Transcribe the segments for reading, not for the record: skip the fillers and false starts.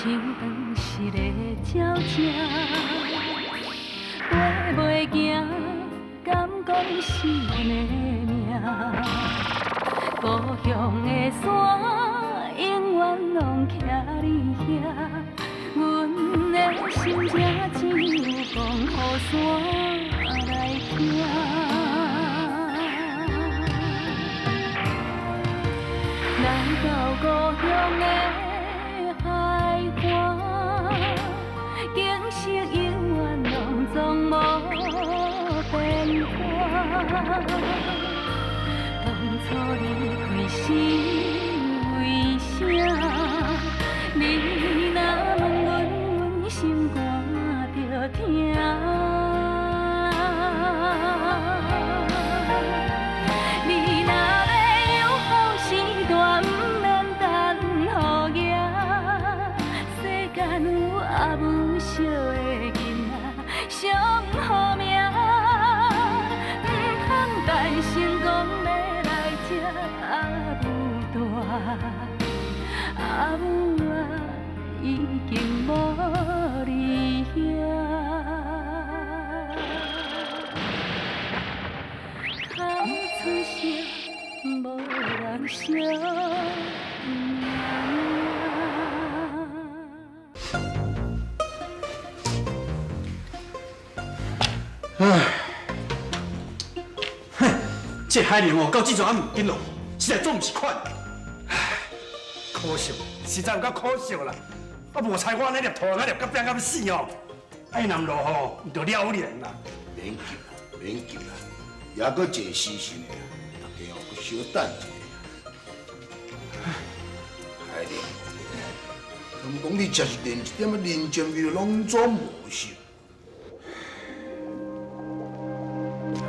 像断失的鸟只，飞袂行，敢讲是阮的命？故乡的山永远拢徛伫遐，阮的心情只有讲予山来听。来到故乡的海岸，景色永远拢总无变化。当初离开是为啥？你若问阮，阮心肝就疼。你若欲有好时代，毋免等雨行。世间有阿母惜的囡仔上好命，毋通等成功欲来接阿母大，阿母啊已经无伫遐。哭出声，无人惜命。唉，哼，這海龍哦，到這陣猶毋緊落，實在總毋是款。唉，可惜，實在有夠可惜啦！我無猜我按呢粒塗仔粒甲變甲欲死哦，啊伊若毋落雨，就了然啦。免急啦，免急啦，猶閣一個時辰的啦，大家哦，閣小等一下。海龍，敢講你真是連一點仔人情味攏總無惜。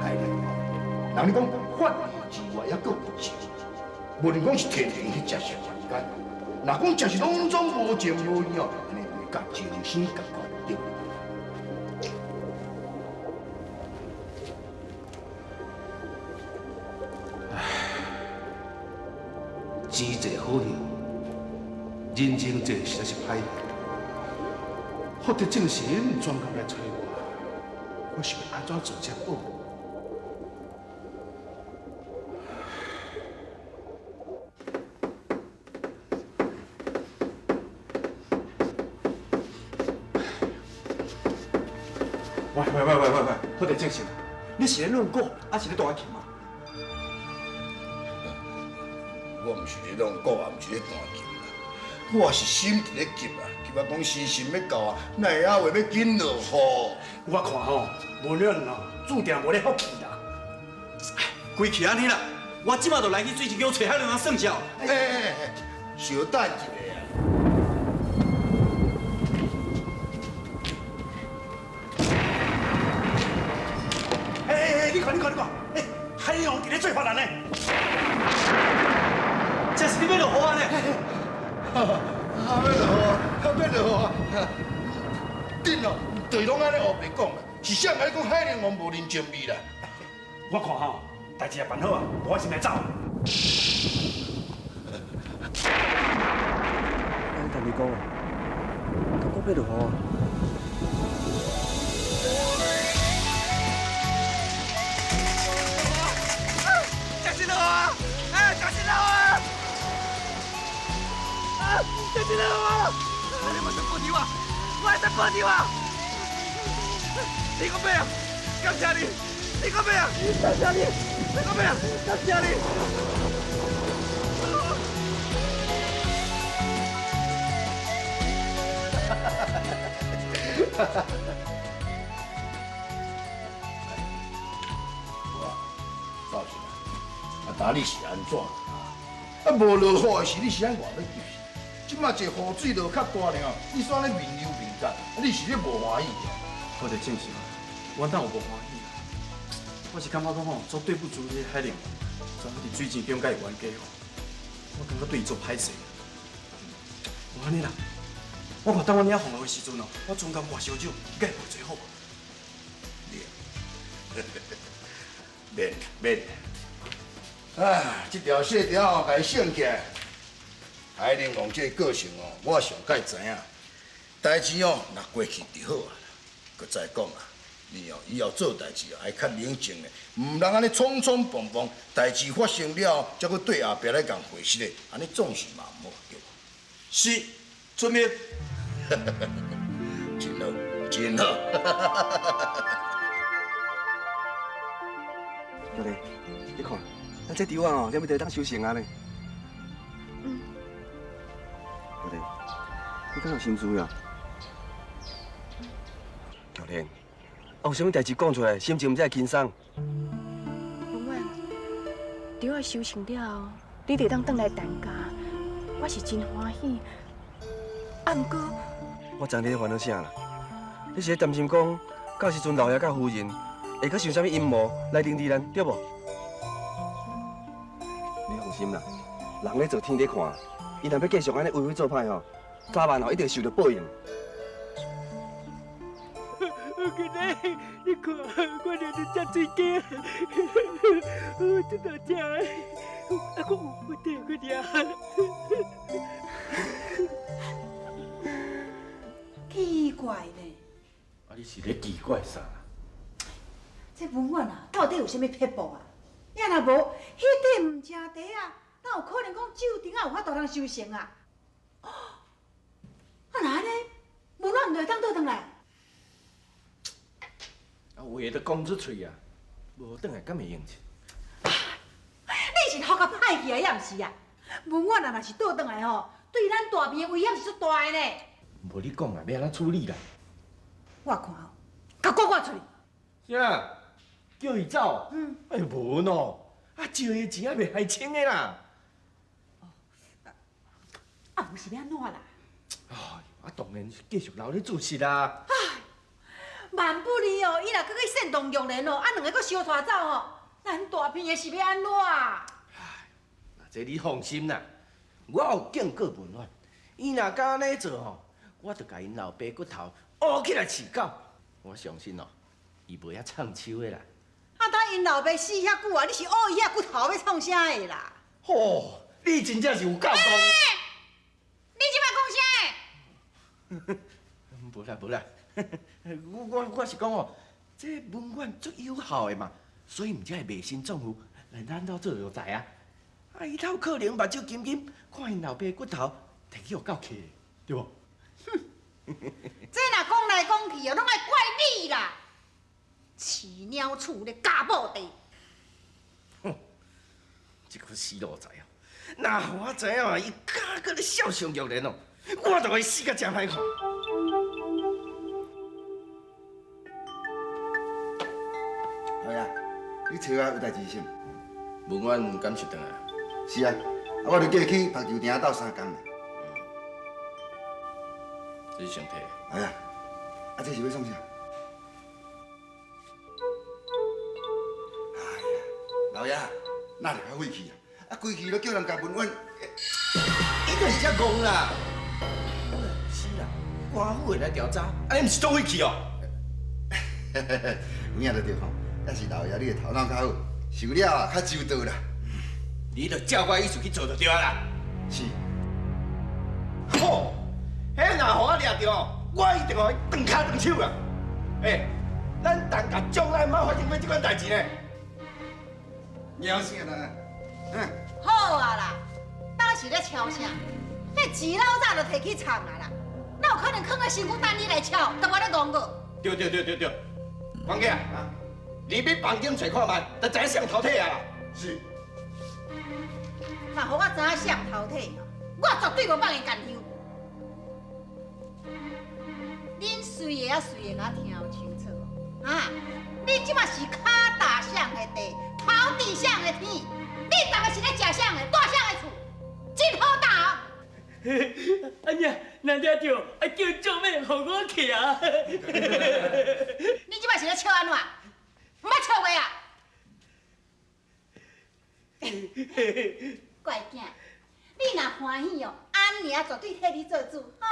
海龍，人咧講法理之外，猶閣有情，無論講是天然去食是凡間，若講真是攏總無情無義哦，按呢就會共情生共款對。唉，錢濟好用，人情濟實在是歹。福德正神專工來揣我，我是欲按怎做才好？喂喂喂喂喂喂，福德正神，你是咧論鼓，抑是咧彈琴啊？我毋是咧弄鼓，也毋是咧彈琴啦，我是心佇咧急啊，急啊講時辰欲到啊，哪會猶未欲緊落雨？我看吼，文遠哦，注定無咧福氣啦。規氣按呢啦，我這馬就來去水晶宮揣海龍王算賬。欸欸欸，小等一下啊！欸欸欸，你看你看你看，欸，海龍王佇咧做法難呢。這是你欲落雨啊呢？啊，欲落雨啊，欲落雨啊！頂哦，就是攏按呢烏白講啦，是誰共你講海龍王無人情味啦？我看吼，代誌也辦好啊，無我先來走。咱同伊講啊，敢講欲落雨啊？真是落雨啊！哎，真是落雨啊！啊，真是落雨啊！你莫說報仇啊！我會使報仇啊！你講咩啊？感謝你！你講咩啊？感謝你！你講咩啊？感謝你！無啊，赵先啊，啊，今你是按怎啊？啊，無落雨的時，你是按偌欲急？這馬這雨水落較大爾，你煞咧面憂面結，你是咧無歡喜啊？我就正是，我哪有無歡喜啊？我是感覺講吼，足對不住這個海龍王，昨昏佇水晶宮共伊冤家吼，我感覺對伊足歹勢。無按呢啦，我看等阮遐放落的時陣哦，我專工掛燒酒，去共伊賠罪好無？免免，啊，這條細條哦，共伊省起來。海龍王這個個性哦，我上蓋知影。代誌哦，若過去就好啊。閣再講啊，你哦以後做代誌愛較冷靜的，毋通按呢衝衝碰碰，代誌發生了後，才閣對後壁來共回釋的，按呢總是嘛毋好，對無？是，遵命。真好，真好。玉麗，你看，咱這稻仔哦，了尾就會當收成啊呢。嗯。玉麗，你敢有心事呀？玉蓮，啊，有啥物代誌講出來，心情毋才會輕鬆。文遠，稻仔收成了後，你就會當轉來陳家，我是真歡喜。啊，毋過，我知你咧煩惱啥啦？你是咧擔心講，到時陣老爺佮夫人會閣想啥物陰謀來凌遲咱，對無？你放心啦，人咧做天咧看，伊若欲繼續按呢為非作歹吼，早晚吼一定受著報應。舅奶，你看我連咧食水雞，這大隻，啊，我有我掠去掠。奇怪呢。啊，你是咧奇怪啥？這文遠啊，到底有啥物撇步啊？你若無，彼塊毋食茶啊，哪有可能講酒店仔有法度通收成啊？啊，若按呢，文遠毋就會當倒轉來？啊，話都講出喙啊，無轉來敢會用得？你是予較歹去啊，抑毋是啊？文遠啊，若是倒轉來吼，對咱大坪的危險是足大的呢。無你講啊，欲按怎處理啦？我看哦，共趕趕出去。啥？叫伊走？嗯。哎，無喏，啊，借伊錢還袂害清的啦。啊，無是欲按怎啦？啊，當然是繼續留咧做事啦。萬不利哦，伊若閣去煽動玉蓮哦，啊，兩个閣相拖走哦，咱大片的是欲按怎啊？這你放心啦，我有警告文遠，伊若敢按呢做吼，我就共𪜶老爸骨頭挖起來飼狗。我相信哦，伊袂遐藏手的啦。啊，等𪜶老爸死遐久啊，你是挖伊遐骨頭欲創啥的啦？吼，你真正是有夠講。你這擺講啥？無啦無啦，我是講哦，這文遠足有效的嘛，所以毋才會賣身葬父來咱兜做奴才啊。啊，伊哪有可能目睭金金看𪜶老爸骨頭提去予狗徛，對無？哼，這若講來講去哦，攏愛怪你啦！飼貓厝咧咬布袋。哼，這個死奴才哦，若予我知影伊敢閣咧笑上玉蓮哦，我就會死甲誠歹看。哎呀，你揣我有代志是毋？文遠敢是轉來？是啊，啊，我就叫伊去棒球場鬥相共咧。這是先提。哎呀，啊，這是欲創啥？哎呀，老爺，哪會較晦氣啊？啊，規氣都叫人共文遠，伊就是遮戇啦。是啦，官府會來調查，按呢毋是足晦氣哦？有影就對吼，猶是老爺你的頭腦較好，想了啊較周到啦。你就照我意思去做就對啊啦。是。吼，彼若予我掠著，我一定予伊斷跤斷手啦。欸，咱陳家從來毋捌發生過這款代誌呢。枵啥啦？嗯。好啊啦，當時咧吵啥？彼錢老早就提去藏啊啦，哪有可能囥佇身軀等你來抄？都無咧戇過。對對對對對，管家，你欲房間揣看覓，就知影誰偷提啊啦。是。若予我知影誰偷提，我絕對無放伊甘休。恁隨的啊隨的，共我聽清楚啊！恁這馬是跤踏誰的地，頭佇誰的天？恁逐个是咧食誰的，住誰的厝，真好打哦！阿娘，若掠著，啊叫做咩？予我徛。你這馬是咧笑按怎？毋捌笑話啊！乖囝，你若歡喜哦，阿娘絕對替你做主，吼。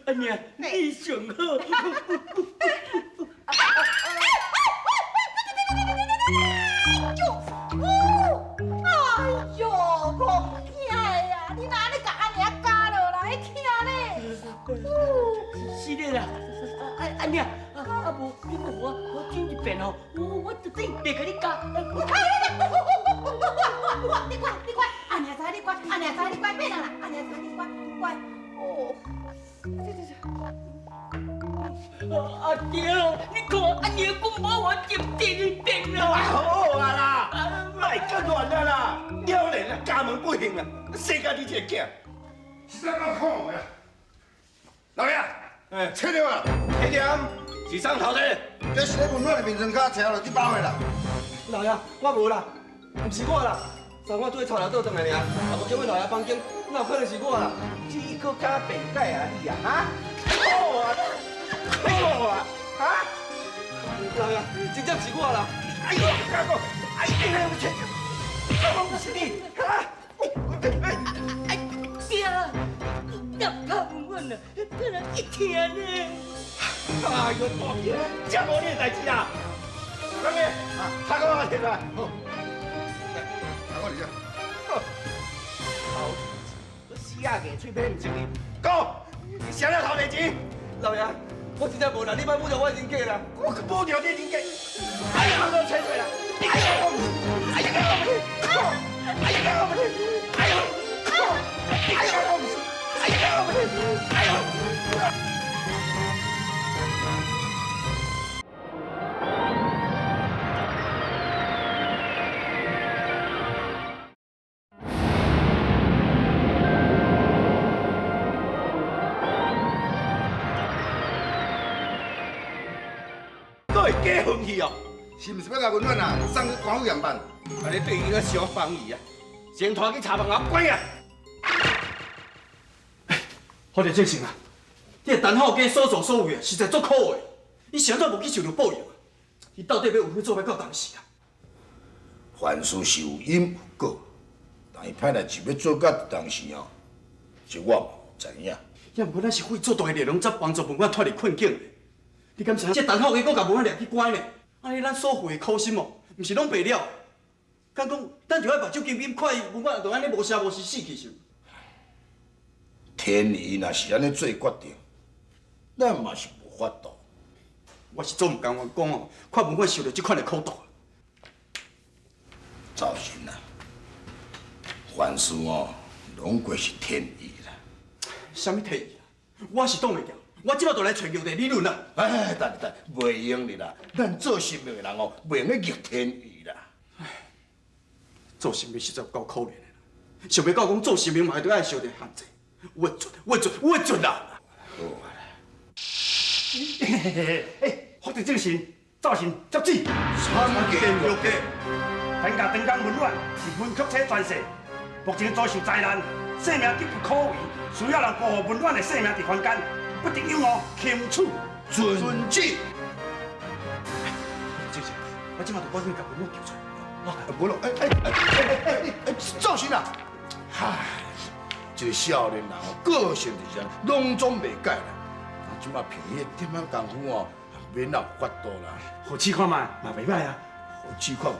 阿娘，你上好。哎喲，戆疼的啊！你若按呢共阿娘咬落來，疼咧！按呢，啊無你閣予我轉一遍吼，我絕對袂共你咬。你乖，你乖，阿娘知你乖，阿娘知你乖，別人啦，阿娘知你乖，乖。哦，對對對。阿爹，你看阿娘閣無我入第二遍啦。好啊啦，莫閣亂啊啦，了然啊，家門不幸啊，生家你這個囝。啥物看的啊？老爺，哎，切掉啊！切掉，是啥头家？這是咧文遠的眠床跤，切落去包的啦。老爺，我無啦，毋是我啦，昨我拄咧臭尿倒轉來爾，也無叫阮老爺房間，哪有可能是我啦？這閣敢辯解啊你啊？哈？好啊，好啊，哈？老爺，真正是我啦！哎呦，敢講，哎呀，我切，我毋是你，哈？哎，爹，若拍文遠啊，别人一聽呢。哎呦，大姐，這無你的代誌啦。老爺，他給我摕來。好，來，阿我嚟遮。好，我死啊硬喙皮毋承認。講，你誰咧偷摕錢？老爺，我真正無啦，你莫侮辱我的人格啦！我侮辱你的人格？哎呀，我吹吹啦！哎呀，我毋是，哎呀，我毋是，哎呀，我毋是，哎呀，哎呀，我毋是，哎呀，我毋是，哎呀。閣會假分去哦？是毋是欲共文遠啊送去官府驗辦？按呢對伊閣傷放伊啊！先拖去查房喉關啊！福特正成啊，這個陳浩基所作所為啊，實在足可惡的。伊是按怎無去受著報應啊？伊到底欲為何做歹到當時啊？凡事是有因有果，但伊歹代志欲做到當時哦，這我嘛有知影。也毋過咱是費足大的力量才幫助文遠脫離困境的。你敢知影？這陳浩基閣共文遠掠去關呢？按呢咱所費的苦心哦，毋是攏白了？敢講，咱就愛目睭金金看伊文遠就按呢無聲無息死去是毋？天意若是按呢做決定，咱嘛是無法度。我是足毋甘願講哦，看文遠受著這款的苦毒。趙神啊，凡事哦，攏過是天意啦。啥物天意啊？我是擋袂牢，我這馬就來揣玉帝理論啦。哎，等等，袂用的啦，咱做神明的人哦，袂用去逆天意啦。做神明實在有夠可憐的啦，想袂到講做神明嘛會著愛受著限制，鬱卒鬱卒鬱卒啦！好啊啦，哎，福特正神，灶神接旨。參見玉帝。陳家長江文遠是文曲星轉世，目前遭受災難，性命岌岌可危，需要人保護文遠的性命佇凡間，不得有誤，擒處。遵旨。正成，我這馬就趕緊共文遠救出來。無咯，哎哎哎哎哎哎，灶神啊！唉，這個少年人哦，個性就是按呢，攏總袂改啦。啊，這馬憑伊一點仔功夫哦，免有法度啦。予試看覓嘛袂歹啊。予試看覓。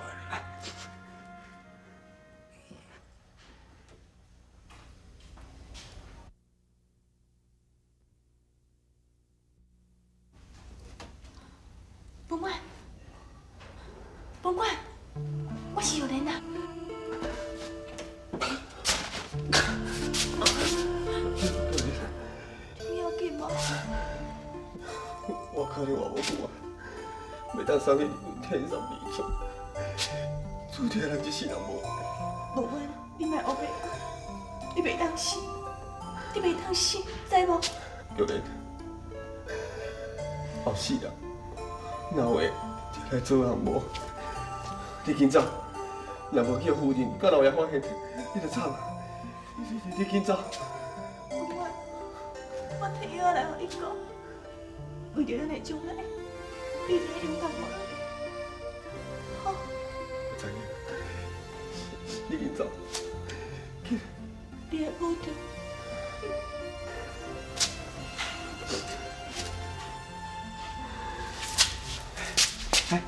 文遠，文遠，我是玉蓮啊！你要緊無？我可能活無久啊，袂當送你天上美處，注定咱這世人無。文遠，你莫烏白講，你袂當死，你袂當死，知無？玉蓮，後世人若有閒就來做人無？你緊走，若無去予夫人佮老爺發現，你就慘。你緊走。文遠，我提藥來予你講，為著咱的將來，你一定要勇敢無？好。我知影，你緊走。你會保重。哎，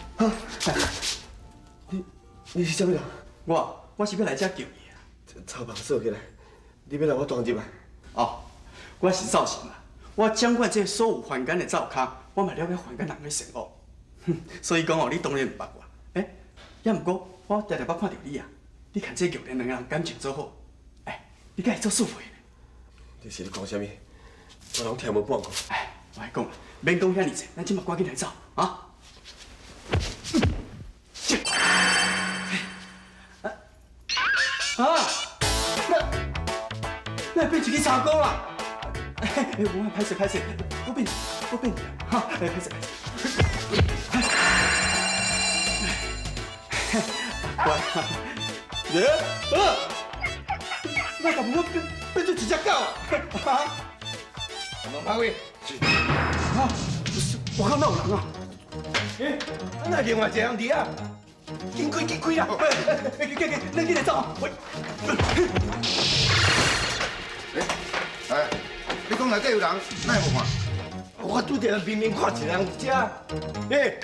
你是啥物人？我是欲來遮救伊啊！草房鎖起來，你欲來我當入來？哦，我是灶神啊！我掌管這所有凡間的灶跤，我嘛了解凡間人的善惡，所以講哦，你當然毋捌我。欸，也毋過我定定捌看著你啊，你牽這玉蓮兩個人感情做好，欸，你佮伊做師妹呢？你是咧講啥物？我攏聽無半句。哎，我來講啦，免講遐爾濟，咱這馬趕緊來走啊！啊！那變一支茶膏啦！哎，我歹勢歹勢，我變我變，哈！哎，歹勢歹勢。乖，耶！啊！那敢我變做一隻狗啊？王柏偉，是。啊！外口哪有人啊？欸，哪另外一個人佇遐？緊開緊開啦！欸，緊緊緊，咱緊來走！喂。欸，哎，你講內底有人，哪會無看？我拄著明明看一個人佇遮，欸，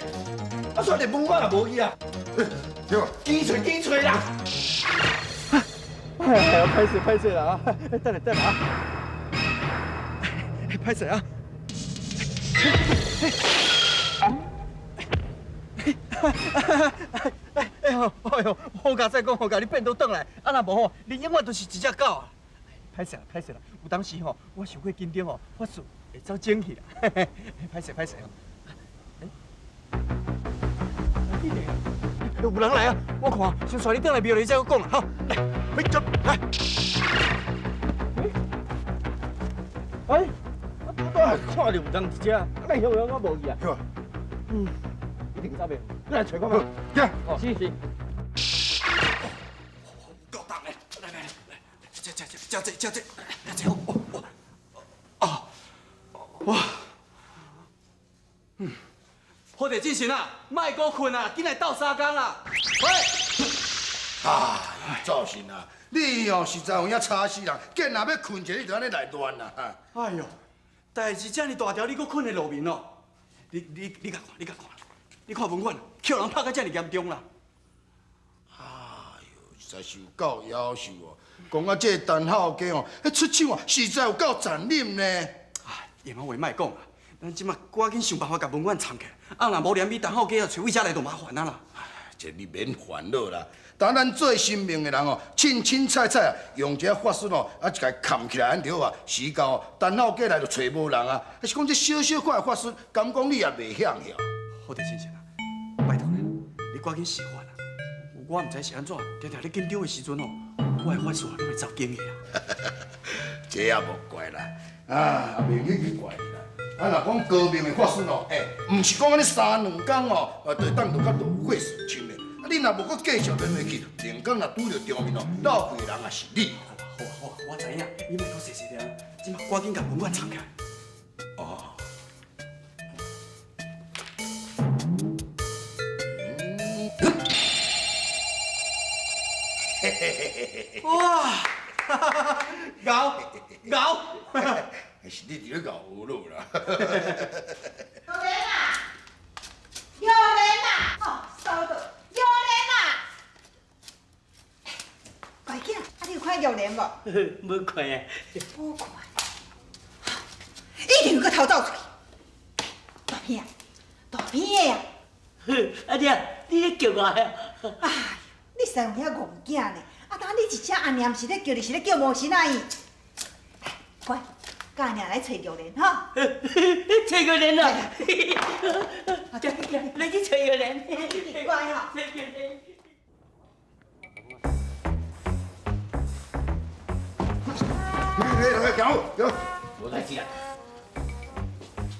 啊，煞連文我也無去啊！對，緊揣緊揣啦！哎呀，歹勢歹勢啦啊！等下等下啊！歹勢啊！哎呦，哎呦，好佳哉講好佳，你變倒轉來，啊若無吼，你永遠都是一隻狗啊！歹勢啦，歹勢啦，有當時吼，我傷過緊張吼，法術會走整去啦。歹勢歹勢吼。有人來啊！我看，先帶你轉來廟裡再閣講啦，哈。來，回走，來。哎，我拄拄也看著有人佇遮，啊，哪向陽我無去啊？嗯，一定走袂，你來揣看覓。行，是是。夠重的，來來來，這這這這這這這好，啊，哇，嗯，好地進行啊，莫閣睏啊，緊來鬥相共啦！喂，啊，灶神啊，你哦實在有影吵死人，見若欲睏一下，你就按呢來亂啦！哎喲，代誌遮爾大條，你閣睏佇路面哦？你共看，你共看，你看文遠，予人拍甲遮爾嚴重啦！哎喲，實在是有夠夭壽哦！講啊，這個陳孝家哦，彼出手啊，實在有夠殘忍呢。哎，閒話莫講啦，咱這馬趕緊想辦法共文遠藏起來，啊，若無連比陳孝家啊，揣為遮來就麻煩啊啦。這你免煩惱啦，當咱做神明的人哦，凊凊彩彩啊，用一个法術哦，啊，一共崁起來按著啊，時到哦，陳孝家來就揣無人啊。是講這小小款的法術，敢講你也袂曉曉。好地先生啊，拜託你，你趕緊施法啦！我毋知是按怎，定定咧緊張的時陣哦，我的法術啊，攏會走經去啊。這也無怪啦，啊，袂去怪啦。啊，若講高明的法術哦，欸，毋是講按呢三兩工哦，啊，就會當落較落火事清的。啊，你若無閣繼續連落去，兩工若拄著場面哦，落氣的人也是你。好啊好啊，我知影，你莫閣細細念，這馬趕緊共文遠藏起來。哦。哇！𠢕𠢕，是你伫咧𠢕葫蘆啦。玉蓮啊，玉蓮啊，哦，收到，玉蓮啊，乖囝，啊，你有看玉蓮無？無看啊。無看，一定有閣偷走出去。大片啊，大片的啊。阿娘，你咧叫我啊？哎，你實在有遐戇囝呢？啊，當你一聲阿娘，毋是咧叫你，是咧叫無神仔伊。乖，佮阿娘來揣玉蓮吼。揣玉蓮啊！來去揣玉蓮。乖吼。揣玉蓮。來來，行好，行。無代誌啦，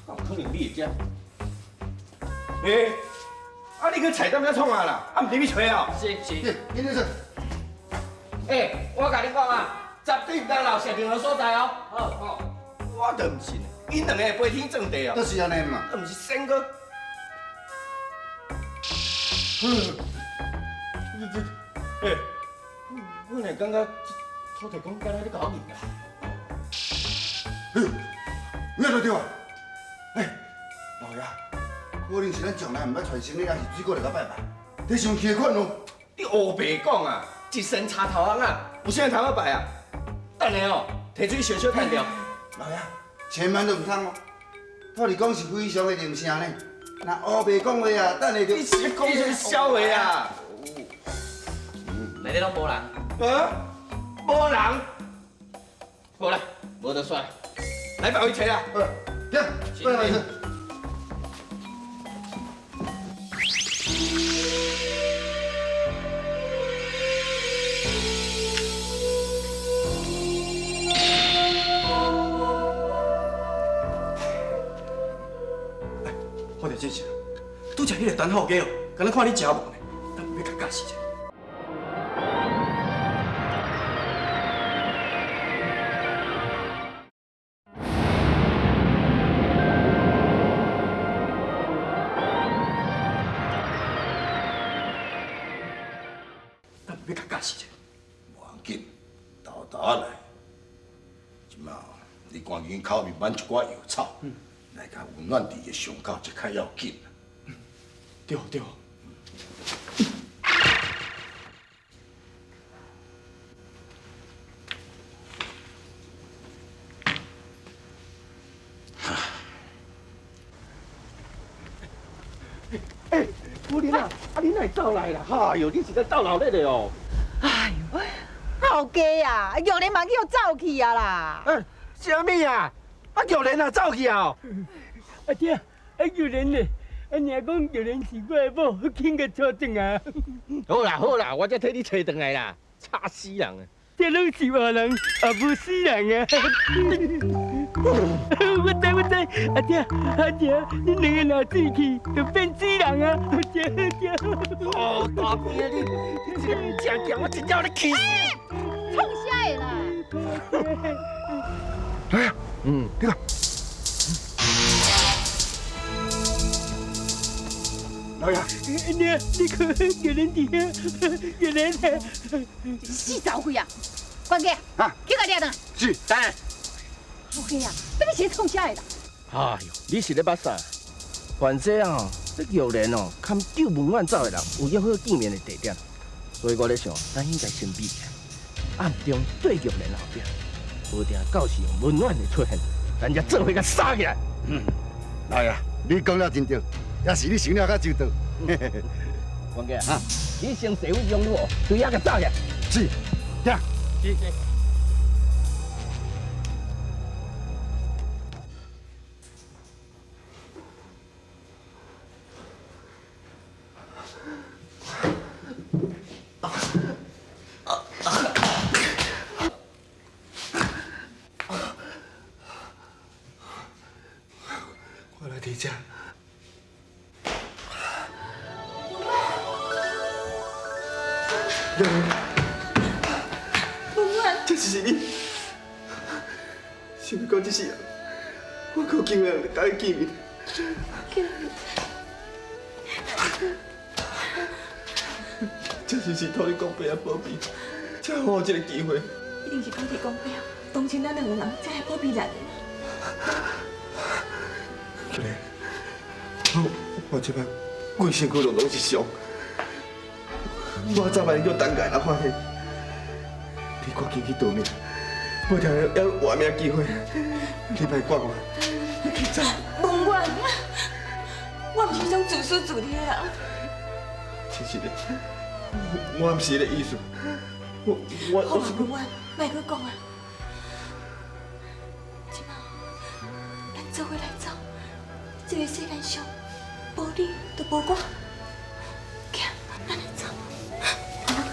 哪有可能你會遮？欸，啊你去菜店遐創啊啦？啊，毋入去揣哦。是是。林先生。欸，我共你講啊，絕對毋通留下任何所在哦。好，好。我就毋信，𪜶兩個會飛天遁地哦。就是按呢嘛。啊，毋是仙哥。欸，我哪感覺這土地公敢若咧共我認啊？哎呦，你著對啊！欸，老爺，可能是咱從來毋捌傳生日，還是水果來共拜拜，這傷奇款哦。你烏白講啊！一身插頭翁啊，有啥通好拜啊？等下哦，提水燒燒趁著。老爺，千萬都毋通哦！土地公是非常的灵圣呢。若乌白讲话啊，等下就。你是讲啥物痟话啊？内底拢无人。啊？无人？好啦，无就算了。来别位揣啦。行，过来。好着这是，拄则彼个陈后家哦，敢若看你食无呢，等欲共教示者。等欲共教示者。无要紧，沓沓来。这马你赶紧口面挽一寡药草。来共温暖伫个伤口，这较要紧。对对。欸，夫人啊，啊你哪会走来啦？哈哟，你是在斗闹热的哦。哎呦，后家啊，玉莲嘛去予走去啊啦。嗯，啥物啊？啊，玉莲也走去啊！阿爹，啊玉莲呢？啊，尔讲玉莲是我的某，紧共娶转来。好啦好啦，我才替你揣转来啦，吵死人啊！这拢是活人，也无死人啊！我知我知，阿爹阿爹，恁两个若死去，就变死人啊！对对。哦，大边啊你，你这个正强，我真正欲气死！创啥的啦？来啊，你看，老爷，你你看，玉莲伫遐，玉莲呢？死走鬼啊！管家，去共掠转来。是，等下。老家啊，这你是咧创啥的啦？哎呦，你是咧捌啥？反正哦，这玉莲哦，堪救文远走的人有约好见面的地点，所以我咧想，咱应该先避起来，暗中对玉莲后壁，无定到时文远会出现，咱才做伙共杀起来。嗯，老爷，你讲了真对，也是你想了较周到。管家啊，你先坐稳中路，对遐共走起来。是，行。是是。我来伫遮。玉莲，文远，这是你，想欲到这世人，我阁有机会共你见面。这是土地公伯仔保庇，才予我这个机会。一定是土地公伯同情咱两个人，才会保庇咱的。玉莲，我这摆规身躯拢是伤，我早晚叫陈家人发现，你赶紧去逃命，无定还有活命机会。你莫管我，你去走。文远，我毋是彼种自私自利的人。真是的，我毋是彼个意思。我好啊，文远，莫阁讲啊。这摆咱做伙来走，这个世间上无你就无我。行，咱来走，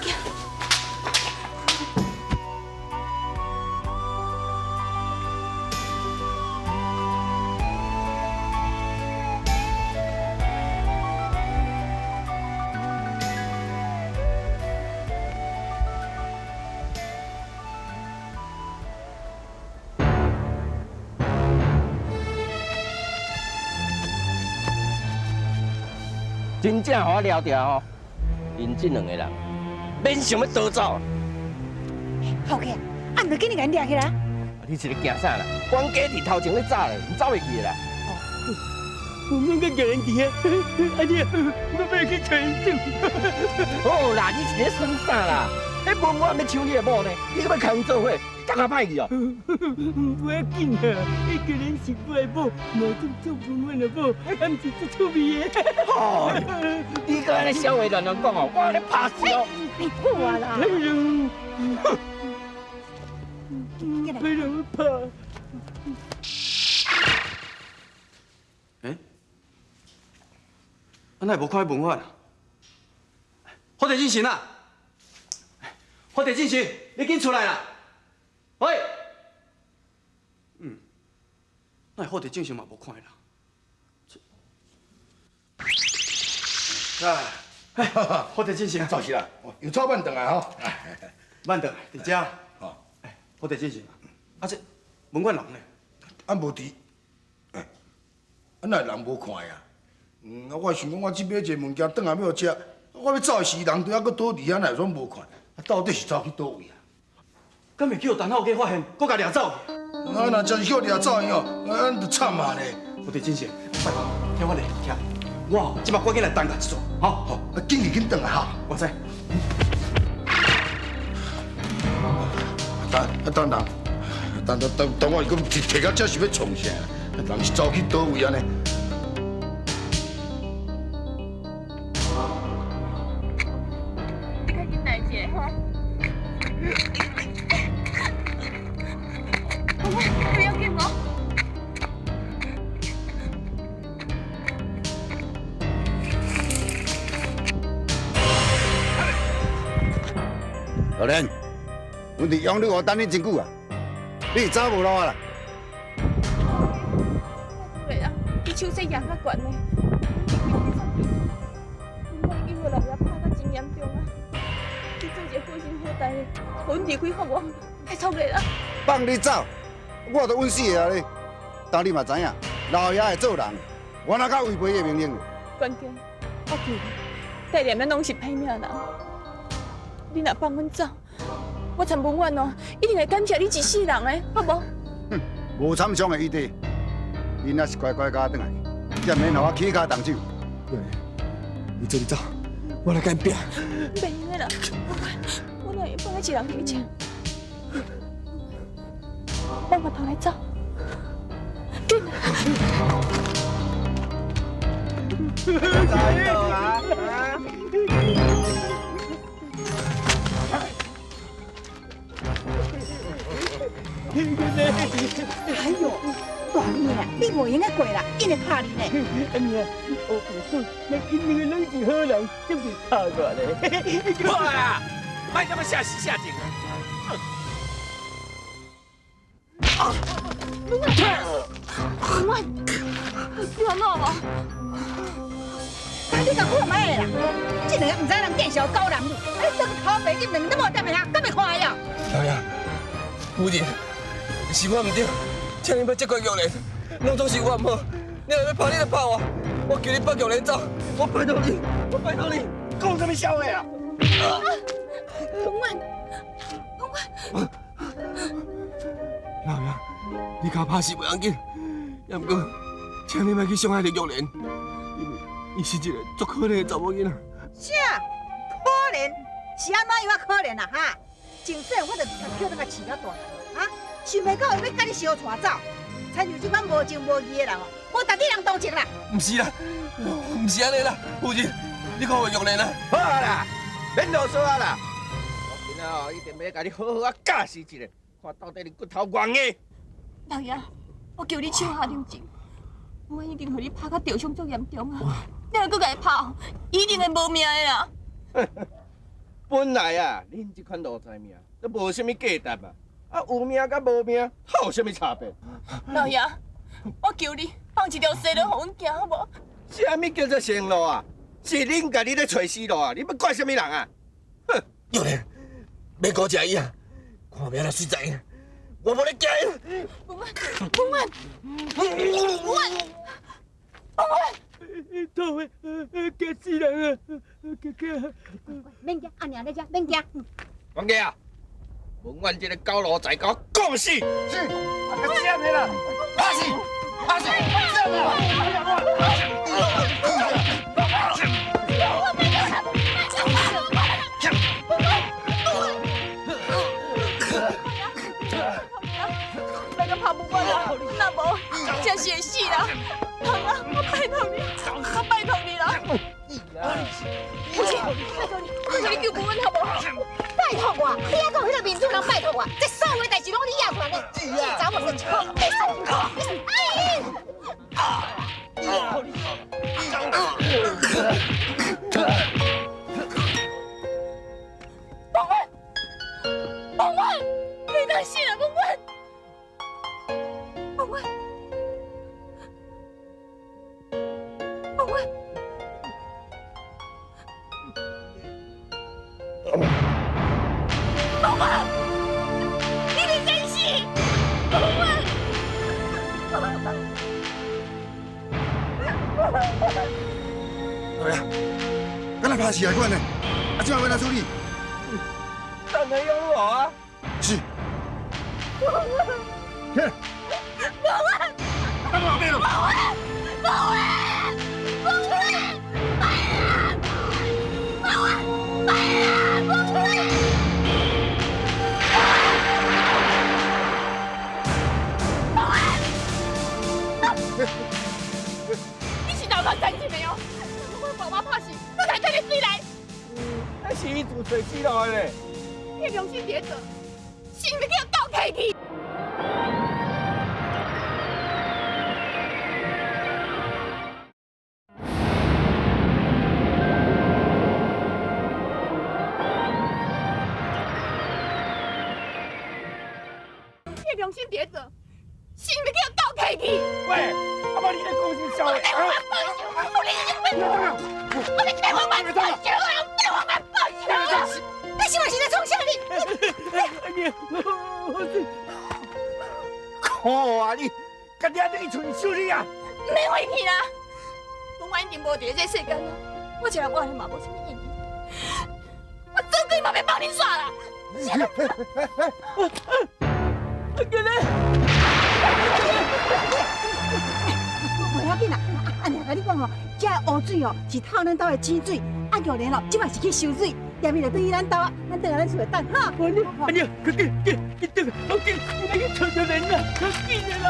行。真正予我抓著吼，𪜶这两个人免想欲逃走。好个，啊，毋著紧去共𪜶掠起来。你是咧惊啥啦？管家伫头前咧走咧，𪜶走袂去的啦。我们个人伫遐，阿弟，我欲去揣𪜶耍。好啦，你是咧耍啥啦？彼文远欲抢你的某呢，你阁欲共𪜶做伙，感觉歹去哦？无要紧啊，伊既然是我的某，无做做文婉的某，啊，毋是足趣味的。哦，你阁按呢痟话乱乱讲哦，我咧拍死哦！你好啊啦！哎呦，被人拍。欸？啊，哪会无看彼文婉啊？福地进行啊！福地进行，你紧出来啦！喂，哪会福地进行嘛无看彼人？啊，福地进行，走是啦，又走慢转来吼。慢转来，伫遮。哦，哎，福地进行，啊这文婉人呢？啊无伫，哎，啊哪会人无看呀？啊我想讲我这买一个物件转来欲食，我欲走的时，人都犹阁倒伫遐，哪会拢无看？啊到底是走去佗位啊？敢会去予陈浩基发现，阁共掠走去？啊若真是去掠走去哦，啊咱就惨啊咧！福地进行，拜托，听我咧，听，我这摆赶紧来担架一撮，吼，好，啊紧去紧转来哈。我知。等啊等人，等等等等我，阁提提到这是欲创啥？人是走去佗位按呢？你较紧来一下吼。不要紧哦。老连，阮伫杨柳湖等你真久啊，你是走无路啊啦？对啊，伊手势扬较悬呢，我已经予老爷拍甲真严重啊！你做一个好心好代的，予阮离开好无？拜托你啦！放你走，我都稳死的啊咧！但你嘛知影，老爷会做人，我哪敢违背伊的命令？关键，我求你，带念咱拢是歹命人，你若放阮走，我参文婉哦，一定会感谢你一世人的，好无？哼，无参详的余地，你若是乖乖共我转来，才免予我起跤动手。你做你走，我来共𪜶拼。袂用的啦，我哪会放你一人伫遮？放我头来走，紧啊！哎呦，大妹啊，你袂用得过啦，紧来拍你呢。阿娘，我不信，那因两个拢是好人，怎会拍我咧？好啦，莫这么下死下贱啊！文婉，你安怎无？你共看覓啦？这两个毋知人见笑狗男女，你这个头白金两个都无踮遐，敢会看呀？老爷，夫人，是我毋对，请你莫责怪玉莲，拢总是我毋好。你若欲拍，你就拍我，我求你放玉莲走，我拜托你，我拜托你，讲啥物痟话啊？文婉，文婉，老爷，你共我拍死袂要紧，也毋过，请你莫去伤害著玉莲，因为伊是一个足可怜的查某囡仔。啥？可怜？是按怎样啊可怜啊？哈？从细我就叫你共饲到大，哈？想袂到伊欲共你相带走，亲像这款无情无义的人哦，无值得人同情啦。毋是啦，毋是按呢啦，夫人，你看玉莲啊。好啊啦，免啰嗦啊啦。我今仔哦，一定欲共你好好啊教示一下，看到底你骨头偌硬。老爷，我求你手下留情，我已经予你拍甲受伤足严重啊！你若阁共伊拍，一定会无命的啦。本来啊，恁这款奴才命都无啥物价值嘛，啊有命佮无命，有啥物差别？老爷，我求你放一条生路予阮行好无？啥物叫做生路啊？是恁家己咧揣死路啊！你欲怪啥物人啊？哼！玉莲，免顾食伊啊，看命来随在，我无咧惊伊。文婉，文婉，文婉，文婉。痛的，惊死人啊！惊惊！免惊，阿娘咧遮，免惊。管家啊，文婉这个狗奴才，共我讲死！是，啥物啦？拍死！拍死！啥物啦？佮拍文远啦，若无真是会死啦。通啊，我拜托你，我拜托你啦。父亲，拜托你，拜托你救文远好无？拜托我，你还讲彼个民主人拜托我，这所有代志拢你压出来呢？这查某是臭白死！文远，文远，你当死啦，文远，文远，文远。文远，你伫真死！文远，老爷，敢若拍死来款呢？啊，这摆欲按怎处理？等下用我啊！是。起来！文远，等我后文远，文远，文远，白啊！文远，白啊！文远。你是脑壳残疾没有？我爸爸拍死，你才带你水来。那是伊自找死落的咧。你良心伫做，是毋是叫狗揢去？你良心伫做，是毋是叫狗揢去？喂，阿妈，你咧讲啥笑话？我你替我办报仇啊！替我办报仇啊！你是嘛是咧创啥你？看啊你，家己仔去找修理啊！毋免回去啦，文远已经无伫这世间啊，我一人活咧嘛无啥物意义，我做鬼嘛欲放恁煞啦！阿哥咧，无要紧啦，阿娘共你讲吼，这污水哦是透咱兜的井水，啊玉莲哦，这摆是去收水，踮伊就转去咱兜啊，咱转来咱厝内等哈。阿娘，快紧，紧，紧转，我紧，我去找玉莲啦，较紧的啦。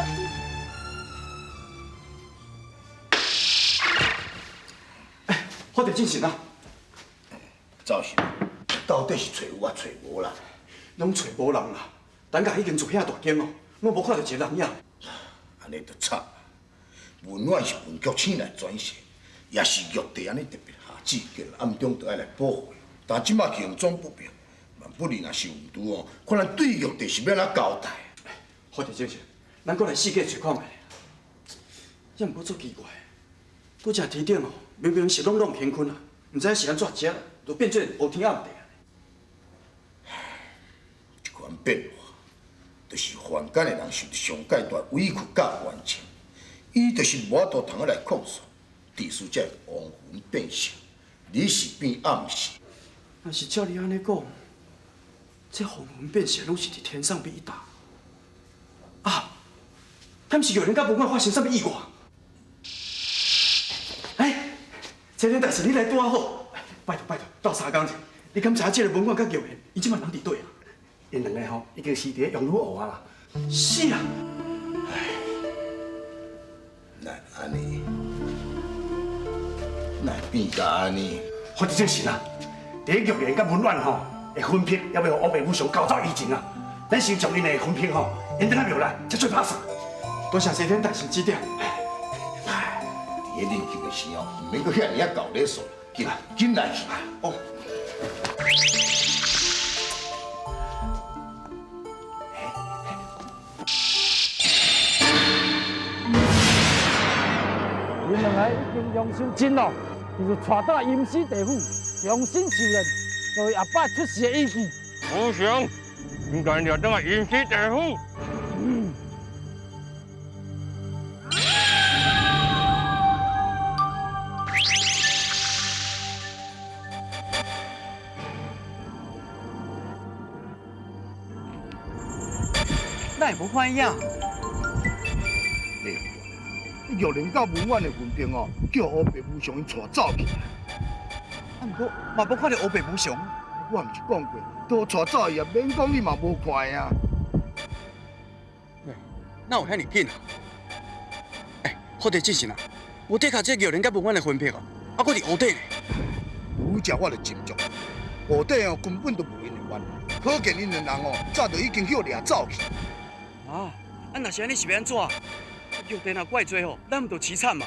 法庭进行啊！赵生，到底是揣有啊揣无啦？拢揣无人啦。等下已经做遐大间哦，拢无看到一个人影。按呢就惨。文远是文局请来转世，也是玉帝按呢特别下旨，叫人暗中就爱来保护。但这摆行踪不明，万不利若是有毋对哦，看咱对玉帝是欲按怎交代？法庭进行，咱阁来四界揣看觅。也毋过足奇怪，拄才天顶哦，明明是朗朗乾坤啊，毋知是按怎遮就变做乌天暗地。这款变化，就是凡间的人受著上界大委屈佮冤情，伊就是无法度通来控诉，致使这个亡魂变色，日是变暗是。若是照你按呢讲，这亡魂变色拢是伫天上边一打。啊，敢是玉莲佮文远发生啥物意外？哎，齐天大圣，你来拄仔好，拜托拜托，斗相共者，你敢知影这个文远佮玉莲，伊这摆人伫佗啊？𪜶两个吼已经死伫咧杨女湖啊啦。是啊。哪按呢？哪变甲按呢？法庭正神啊！伫咧玉莲佮文远吼的魂魄，犹未予乌白无常交走以前啊，咱先将𪜶的魂魄吼引转来庙内，才做拍算。多谢齐天大圣指点。伫咧练球的时候，毋免阁遐尔仔厚礼数，紧紧来去。哦。恁两个已经用心真咯，就是带倒来阴司地府，重新受练，作为后摆出世的依据。无常，应该掠转来阴司地府。嗯。哪会无反应？玉莲佮文远的魂魄哦，叫乌白无常𪜶带走去。啊，毋过嘛无看著乌白无常。我毋是讲过，都带走伊啊，免讲你嘛无看啊。哪有遐爾緊啊？欸，福地正神啊，無的確這玉蓮佮文婉的分別哦，啊，閣佇湖底呢。拄才我就斟酌，湖底哦根本就無𪜶的冤，可見𪜶兩人哦早就已經去予掠走去。啊，啊，若是按呢是欲按怎？玉蓮若怪罪吼，咱毋就悽慘嘛？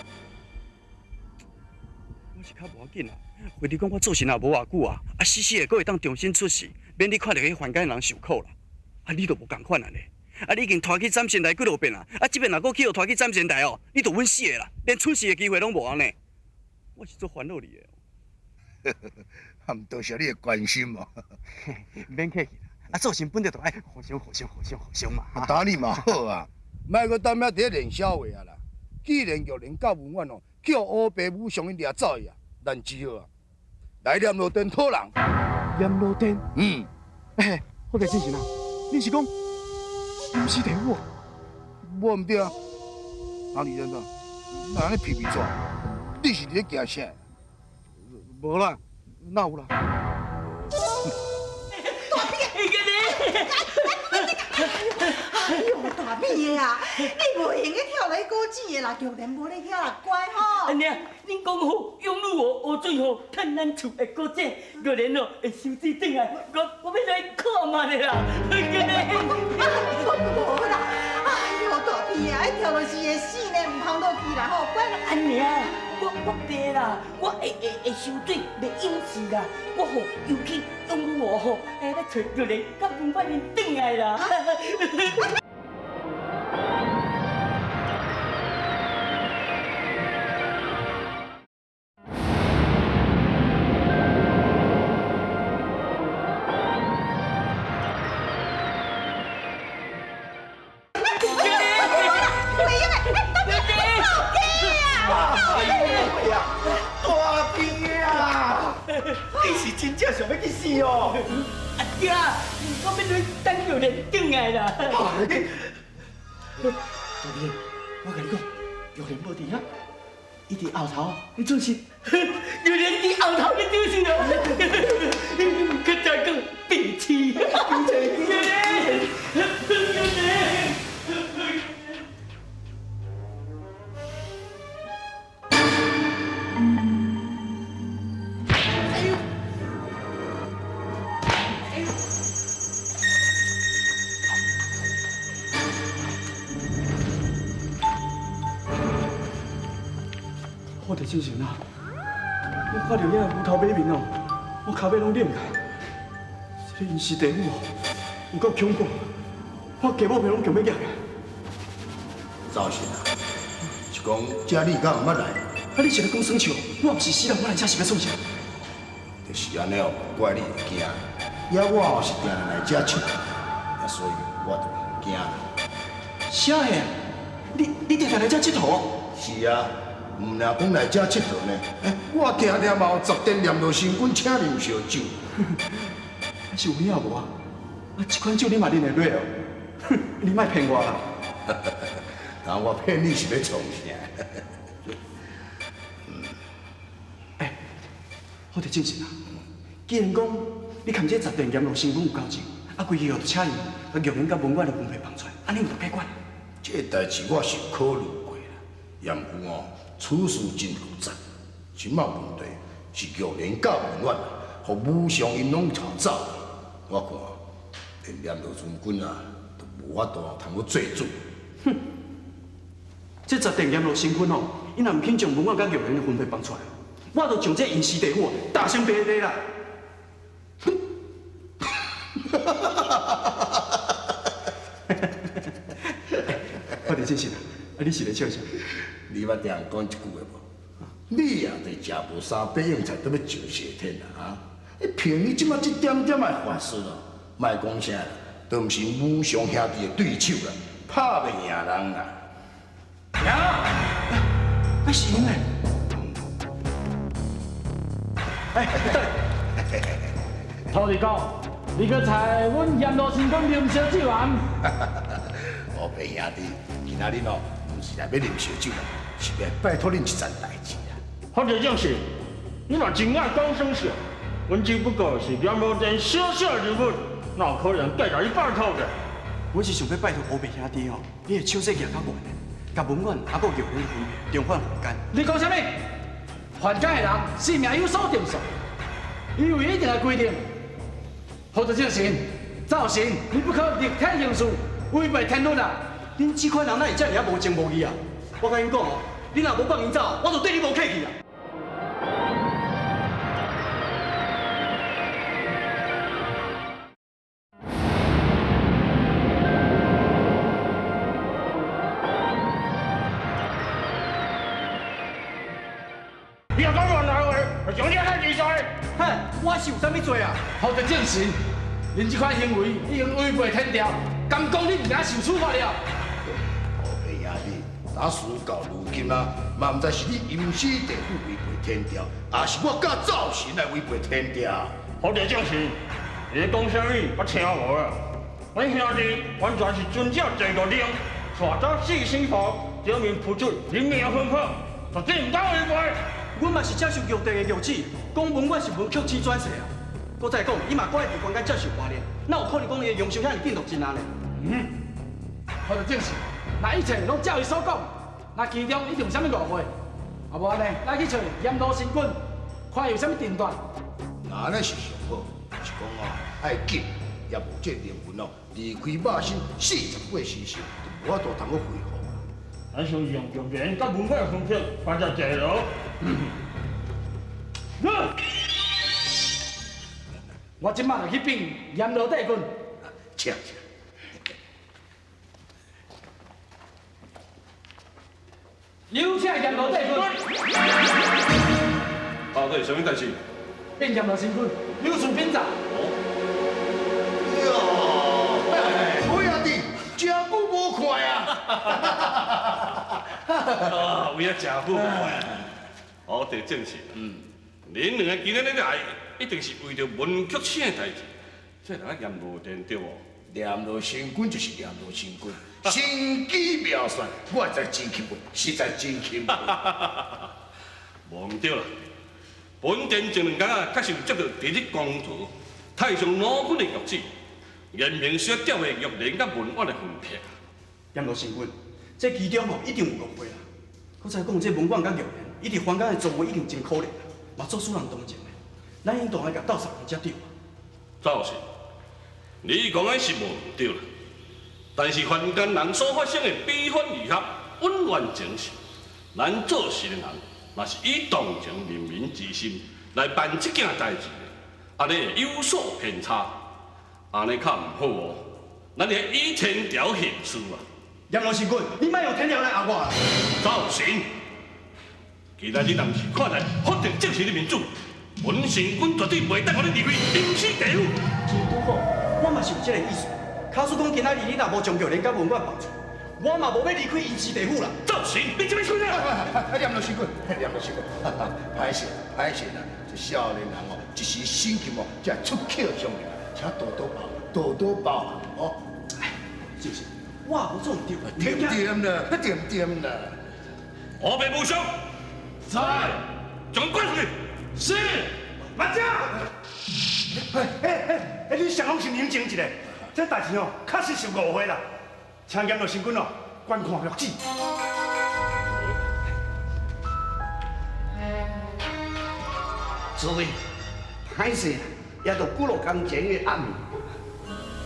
我是較無要緊啦，或者講我做神也無偌久啊，啊死死的閣會當重新出世，免你看著彼凡間人受苦啦。啊，你就無仝款啊咧？啊，你已經拖去斬仙台幾落遍啦，啊，這遍若閣去予拖去斬仙台哦，你就穩死的啦，連出世的機會攏無啊呢。我是足煩惱你的。啊，毋多謝你的關心哦。免客氣啦，啊，做神本來就愛互相、互相、互相、互相嘛。打你嘛好啊，莫閣踮遐佇咧練痟話啊啦。既然玉蓮佮文婉哦，去予烏白武上𪜶掠走去啊，咱只好啊來閻羅殿討人。閻羅殿？嗯。欸，福地正神啊，你是講陰司地府？無毋對啊，哪裡人啊？哪按呢皮皮剉？你是佇咧驚啥？無啦，哪有啦？大扁！哎呦，大扁的啊！你無閒个跳來古井的啦，玉蓮無咧遐啦，乖吼。按呢，恁講好，養女哦，湖水吼，趁咱厝的古井，玉蓮哦會收水轉來，我欲來看覓咧啦。無啦，哎呦，大扁啊，跳落去會死呢，毋通落去啦吼，乖啦。按呢，我白啦，我會收水，袂淹死啦。我吼游去養女吼，來揣玉蓮佮文婉𪜶轉來啦。你是真正想欲去死哦？阿姐，我欲來等玉蓮轉來啦。大扁，我共你講，玉蓮無佇遐，伊佇後頭咧做事。玉蓮佇後頭咧做事哦。較早講白痴。玉蓮，玉蓮。福地正神啊！我看著遐個牛頭馬面哦，我跤尾攏冷起來。這個陰司地府哦，有夠恐怖，我雞母皮攏強欲攑起來。赵神啊，是講這你敢毋捌來？啊，你是咧講耍笑？我毋是死人，我來遮是欲創啥？就是按呢哦，怪你會驚。也我哦是定定來遮𨑨迌，啊，所以我就毋驚。啥个？你定定來遮𨑨迌？是啊。毋若講來遮𨑨迌呢，欸，我定定嘛有10殿閻羅神君請啉燒酒。是有影無啊？啊，這款酒你嘛啉會落哦？哼，你莫騙我啦！那我騙你是欲創啥？欸，福地正神啊，既然講你含這10殿閻羅神君有交情，啊，規氣哦就請伊共玉蓮佮文婉的分配放出來，按呢有就解決。這代誌我是考慮過啦，也毋過哦。此事真複雜，這擺問題是玉蓮佮文婉，予武松𪜶攏逃走。我看連閻羅將軍啊，都無法度通閣做主。哼，這10殿閻羅神君哦，𪜶若毋肯將文婉佮玉蓮的魂魄放出來，我就將這陰司地府打成白地啦。福地正神啊，啊你是咧笑啥？你捌聽人講一句話無？你啊，就食無三百樣菜，都欲上西天啦啊！你憑你這擺這點點的法術哦，莫講啥啦，都毋是武松兄弟的對手啦，拍袂贏人啦。贏！那是𪜶嘞！哎，等下，土地公，你閣揣阮閻羅神君啉燒酒啊？烏白兄弟，今仔日哦，毋是來欲啉燒酒啦，是欲拜託恁一件代誌啦。福地正神，你嘛真愛講耍笑，阮只不過是閻羅殿小小人物，哪有可能過來你拜託的？阮是想欲拜託烏白兄弟吼，你的手勢舉較懸的，共文遠猶閣玉蓮分重返凡間。你講啥物？凡間的人性命有所定數，伊有一定的規定。福德正神，灶神，你不可逆天行事，違背天律啊！恁這款人哪會遮爾仔無情無義啊？我共恁講哦，你若無放𪜶走，我就對你無客氣啊！你若講亂來話，就將你害死！哼，我是有啥物罪啊？福德正神，恁這款行為已經違背天條，敢講你毋驚受處罰了？烏白兄弟，打事到如今啊，嘛毋知是你陰司地府違背天條，抑是我佮灶神來違背天條。福德正神，你講啥物我聽無啊？阮兄弟完全是遵照制度令，帶走四仙符，頂面鋪出人命吩咐，絕對毋當違背。阮嘛是接受玉帝的諭旨，講文遠是文曲星轉世啊。閣再講，伊嘛閣愛佇凡間接受磨練，哪有可能講伊的容壽遐爾緊就真啊呢？嗯，福德正神，若一切攏照伊所講，那其中一定有啥物誤會。啊，無按呢，咱去揣閻羅神君，看伊有啥物定奪。那按呢是上好，是講哦，愛緊，也無這靈魂哦，離開肉身48時辰，就無法度通閣恢復。咱先用玉蓮佮文遠的分析，放在坐牢。我這擺就去稟閻羅帝君。請請。有請閻羅帝君。到底是啥物代誌？稟閻羅神君，有事稟奏。喲，老兄弟，真久無看啊！啊，有影真久無看啊！福德正神，恁兩個今日來，一定是為著文曲星的代誌，這人閻羅殿對無？閻羅神君就是閻羅神君，神機妙算，我實在真欽佩，實在真欽佩。無毋對啦，本殿前兩工啊，確實有接到第日公主太上老君的諭旨，言明需要調回玉蓮佮文遠的魂魄。閻羅神君，這其中吼一定有誤會啦。閣再講，這文遠佮玉蓮，伊佇凡間的作為已經真可憐啦，嘛足使人同情的。咱應當愛共鬥相共才對。灶神，你講的是無毋對啦，但是凡間人所發生的悲歡離合、恩怨情仇，咱做事的人，若是以同情人民之心來辦這件代誌，按呢會有所偏差，按呢較毋好哦。咱得以天條行事啊！閻羅神君，你莫用天條來壓我啦！灶神，既然你若毋是看在福德正神的面子，本神君絕對袂當予你離開陰司地府。真拄好，我嘛是有這个意思。假使講今仔日你若無將玉蓮佮文遠放出，我嘛無欲離開陰司地府啦。灶神，你這欲創啥？閻羅神君，閻羅神君，歹勢歹勢啦！這少年人哦，一時心急哦，才會出口傷人，請多多包，多多包涵哦。是不是？我也無做毋對，對對啦，對對啦。烏白無常，在，將關出去。是，慢着。哎，你雙方先冷靜一下，這代誌哦，確實是誤會啦，請閻羅神君哦，觀看諭旨。諸位，歹勢啦，也著幾落工前的暗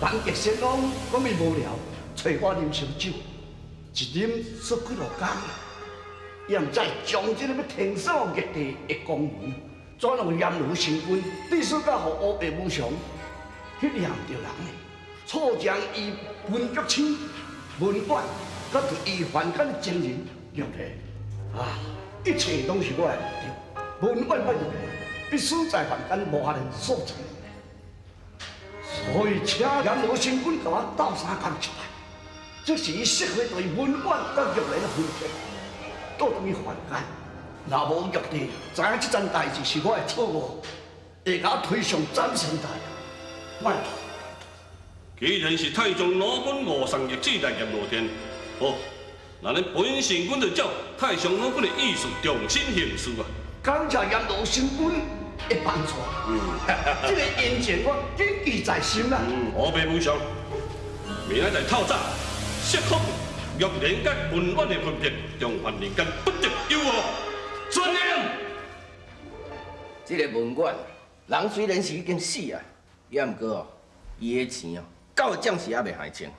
暝，人客先講講伊無聊，揣我啉燒酒，一啉煞幾落工，伊也毋知將這个欲天鎖玉帝的公文，轉予閻羅神君，致使到予烏白無常去念著人的，錯將伊文曲星文遠，佮伊凡間的情人玉蓮，啊，一切攏是我的毋對，文遠佮玉蓮必須在凡間磨練所成，所以請閻羅神君共我鬥相共一擺，這是伊釋懷對文遠佮玉蓮的魂魄，倒轉去凡間。若無玉帝知影這樁代誌是我的錯誤，會共我推上斬仙台。拜託。既然是太上老君誤送玉旨來閻羅殿，好，那咱本神君就照太上老君的意思重新行事啊。感謝閻羅神君的幫助，這個恩情我謹記在心啦。烏白無常，明仔载透早，设好玉莲佮文远的分别，中凡人间不得有误。遵命。这个文远，人虽然是已经死啊，也毋过哦，伊的钱哦，到暂时犹未还清。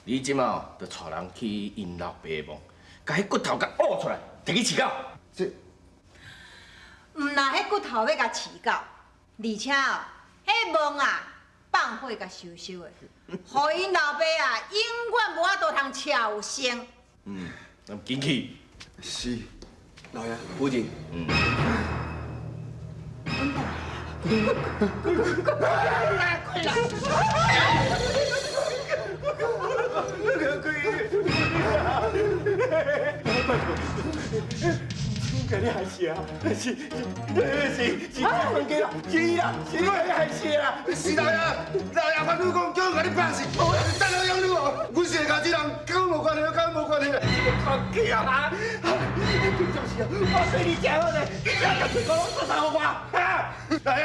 你这马哦，就带人去𪜶老爸的墓，共彼骨头共挖出来，提去饲狗。这，毋若彼骨头欲共饲狗，而且哦，彼墓啊，放火共烧烧的，予𪜶老爸啊，永远无法度通超生。嗯，咱紧去。是，老爷，夫人。嗯。我给你害死啊！是是是，冤家啦，是伊啦，是我害死啦！是老爷，老爷反正讲叫我共你拍死，等下养你哦，阮是家这人，跟我无关系，跟我无关系。这个冤家啊！你平常时啊，我对你真好呢，你这干脆讲拢做啥予我？啊！老爷，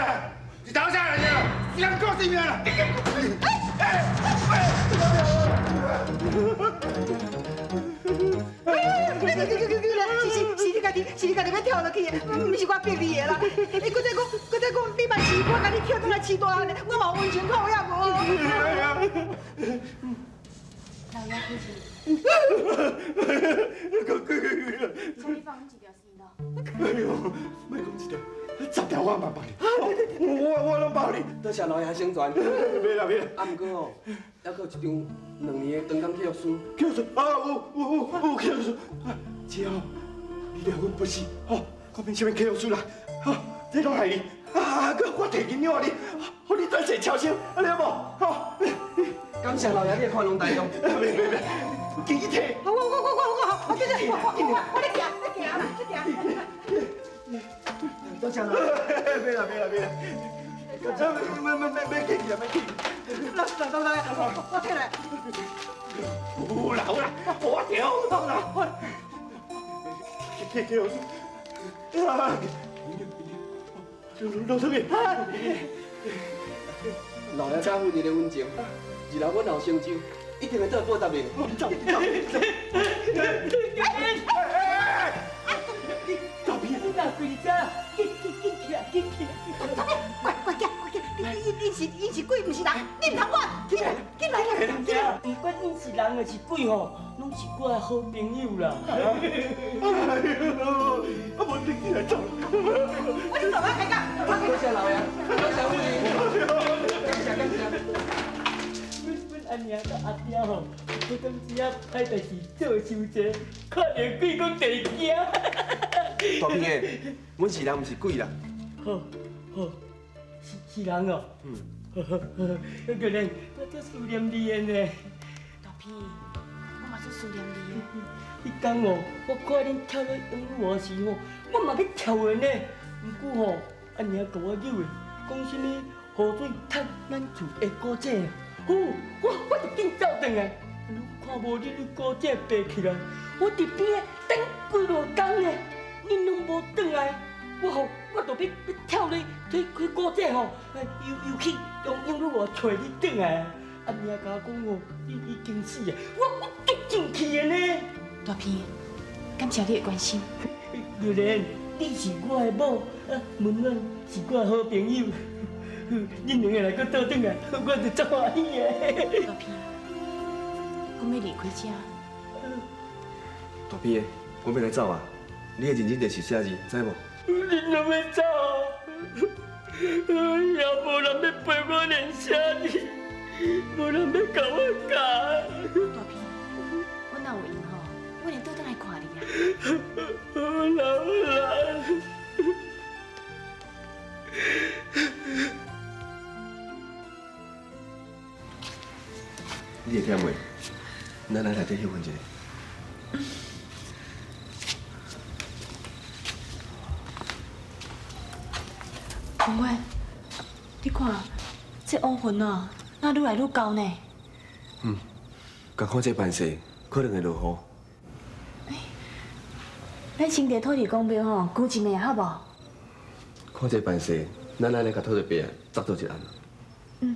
是头啥人啊？是人顾性命啦！是你家己，是你家己欲跳落去的，毋是我逼你的啦。你阁再讲，阁再讲，你嘛是我共你捡转来饲大汉的，我嘛有温情看有影无？老爷夫人，请你放阮一条线咯。哎呦，莫讲一条，十条我嘛放你，我拢包你。多谢老爷成全。袂啦袂啦。啊，毋过吼，犹阁有一张两年的长工契约书。契约书啊，有契约书。只要你掠阮不死，吼，我免啥物契约书啦，吼，这拢害你。啊，阁我提银两予你，予你转世超生，按呢好无？吼，感谢老爷你的宽容大量。袂袂袂，紧去提。我对对，我咧行，咧行啦，咧行。多谢老爷。袂啦袂啦袂啦，免免免免客气啦，免客气。来来来，我提来。有啦有啦，我调啦。去去去，啊！老出去。老爷加夫人的温情，日后阮若有成就，一定会倒来报答你。走走走！大皮，你哪跪遮？紧紧紧起来，紧起来！快快行，快行！你是鬼，毋是人，你毋通管！起来，起来，起来！毋管𪜶是人抑是鬼吼，拢是我的好朋友啦。哎呦，啊，无你起来走啦！我你走啊，开讲！多谢老爷，多谢夫人，感谢感谢。阮阿娘佮阿爹吼，有当时啊歹代志做伤济，看著鬼阁地惊。大平的，阮是人，毋是鬼啦。好，好，是人哦。嗯。玉莲，我足思念你的呢。大皮，我嘛足思念你的。彼工哦，我看恁跳咧养女娃时吼，我嘛欲跳的呢。毋过吼，阿娘共我扭的，讲啥物雨水趁咱厝的古井。吼，我就紧走转来，看无恁古井爬起来，我伫边仔等几落工呢，恁拢无转来，我吼我就欲跳咧去古井吼，游去用养女娃揣你转来。阿娘共我讲吼，你已经死啊，我足生气的呢。大皮，感谢你的关心。玉莲，你是我的某，啊，文文是我的好朋友。恁两个来阁倒转来，我就足欢喜的。大皮，阮欲离开遮。大皮的，阮欲来走啊！你会认真就是写字，知无？恁拢欲走，也无人欲陪我练写字，无人欲共我教。大皮，阮若有闲吼，阮会倒转来看你啊。好啦好啦。你会忝袂？咱来内底歇困一下。文远，你看这乌云啊，哪愈来愈厚呢？嗯，共看这盘势，可能会落雨。欸，咱先伫土地公庙吼求一暝好无？看这盘势，咱按呢共土地伯啊，扎做一案。嗯。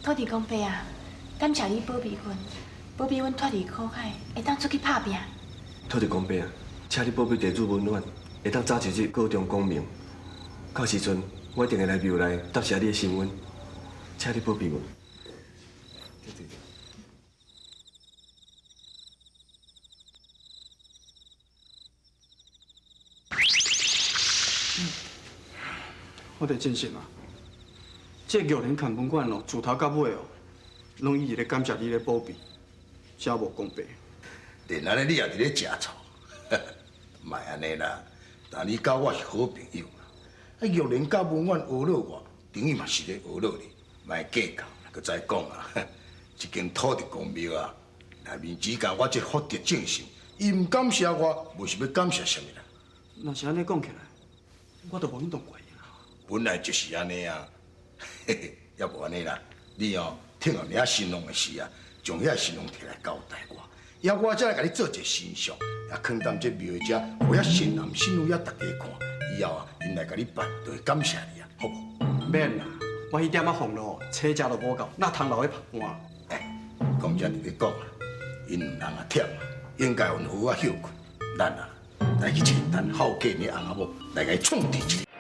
土地公伯啊，感謝你保庇阮，保庇阮脫離苦海，會當出去拍拚。土地公伯啊，請你保庇地主文遠，會當早一日高中功名。到時陣，我一定會來廟內答謝你的神恩，請你保庇我。我得真心啊，這玉蓮看文館哦，自頭到尾哦，攏一直咧感謝你咧保庇，這無講白。連按呢你也佇咧食醋，莫按呢啦。但你佮我是好朋友啦，啊玉蓮佮文遠呵咾我，等於嘛是咧呵咾你，莫計較，閣再講啊，這間土地公廟啊，內面只共我這福德正神，伊毋感謝我，無是欲感謝啥物啦？若是按呢講起來，我就無應當怪伊啦。本來就是按呢啊，嘿嘿，猶無按呢啦。你哦，聽候領新郎的時啊，將遐新郎提來交代我，猶我才來共你做一个神像，也囥踮這廟遮，予遐善男信女遐逐家看。以後啊，𪜶來共你拜，就會感謝你啊，好無？免啦，我彼點仔俸祿，車食都無夠，哪通留咧曝汗？哎，講這就欲講啊，𪜶人也忝啊，應該予𪜶好好休睏。咱啊，來去揣陳孝建的翁仔某來共伊創治一下。